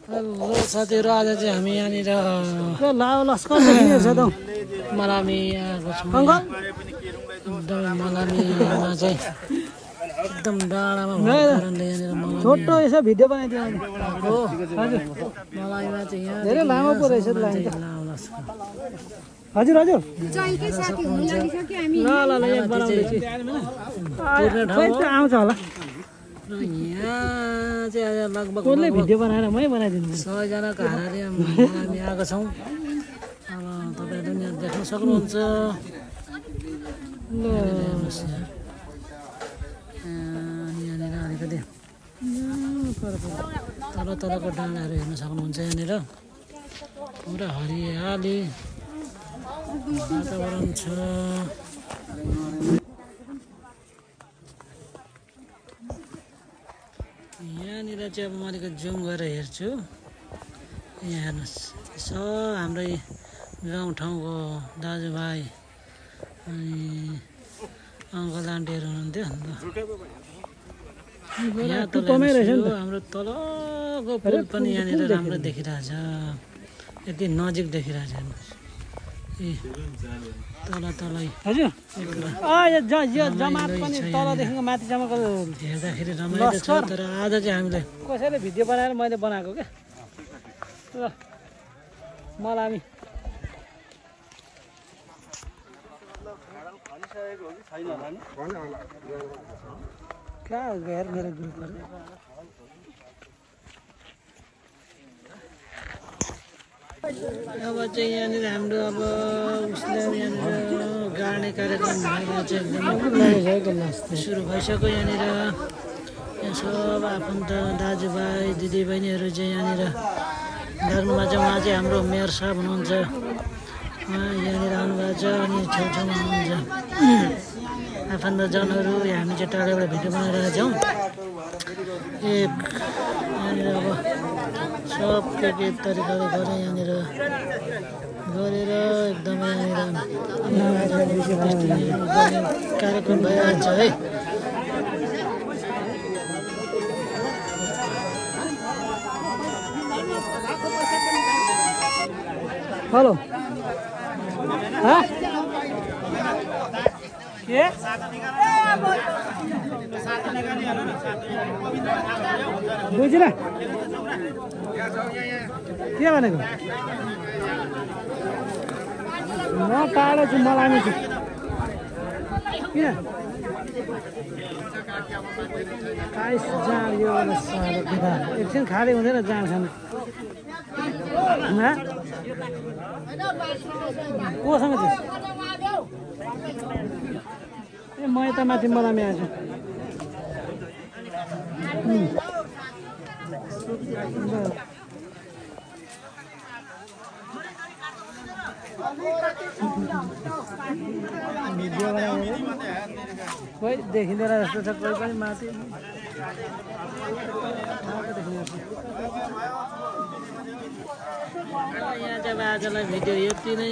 Hello साथीहरु, आज चाहिँ हामी यहाँनिर लाओ लस्कर देखिने छ त मलामी आएको छौँ। अङ्कल एकदम मलामीमा चाहिँ एकदम डाँडामा भएको कारणले यहाँनिर मलामी छोटो यसो भिडियो बनाइदिनु नि हो। हजुर मलामीमा चाहिँ यहाँ धेरै लामो पो रहेछ लाइन त हजुर हजुर जयकै साथी हुन लागिसक्यो हामी ल ल ल एक बनाउँदैछु खोइ त आउँछ होला र यहाँ चाहिँ आज लगभग कसले भिडियो बनाएर मै बनाइदिनु 100 जनाको हाराले हामी आएको छौँ। अब तपाईँहरूले यहाँ देख्न सक्नुहुन्छ। ल यहाँनिर अलिकति तल तलको डाँडाहरू हेर्न सक्नुहुन्छ। यहाँनिर पुरा हरियाली वातावरण छ। यहाँनिर चाहिँ अब म अलिकति जुम गरेर हेर्छु। यहाँ हेर्नुहोस्, यसो हाम्रै गाउँठाउँको दाजुभाइ अनि अङ्कल आन्टीहरू हुनुहुन्थ्यो। यहाँ तल हाम्रो तलको पुल पनि यहाँनिर राम्रो देखिरहेछ। यति नजिक देखिरहेछ हेर्नुहोस्। ए तल तलै हजुर यो जमात पनि तलदेखिको माथिसम्मको हेर्दाखेरि रमाइलो छ। तर आज चाहिँ हामीले कसैले भिडियो बनाएर मैले बनाएको क्या। ल मलामी कहाँ गएर मेरो ग्रुपहरू अब चाहिँ यहाँनिर हाम्रो अब उसले यहाँनिर गाड्ने कार्यक्रम भइरहेको छ। एकदम सुरु भइसक्यो। यहाँनिर यहाँ सब आफन्त दाजुभाइ दिदीबहिनीहरू चाहिँ यहाँनिर लाग्नुमा चाहिँ उहाँ चाहिँ हाम्रो मेयर साहब हुनुहुन्छ। उहाँ यहाँनिर आउनुभएको छ अनि छेउछाउमा हुनुहुन्छ आफन्तजनहरू। हामी चाहिँ टाढाबाट भिडियो बनाइरहेका छौँ। यहाँनिर अब सब के तरिकाले गरेर यहाँनिर गरेर एकदमै यहाँनिर कार्यक्रम भइरहेको छ है। हेलो के बुझिन के भनेको म टाढो छु मलामी छु किन काइस जाँड यो साह्रो बिदा एकछिन खाली हुँदैन जाँड खानु कोसँग थियो ए म यता माथि मलामी आएको भिडियो बनाउने कोही देखिँदैन जस्तो छ। कोही पनि माथि यहाँ चाहिँ आजलाई भिडियो यति नै।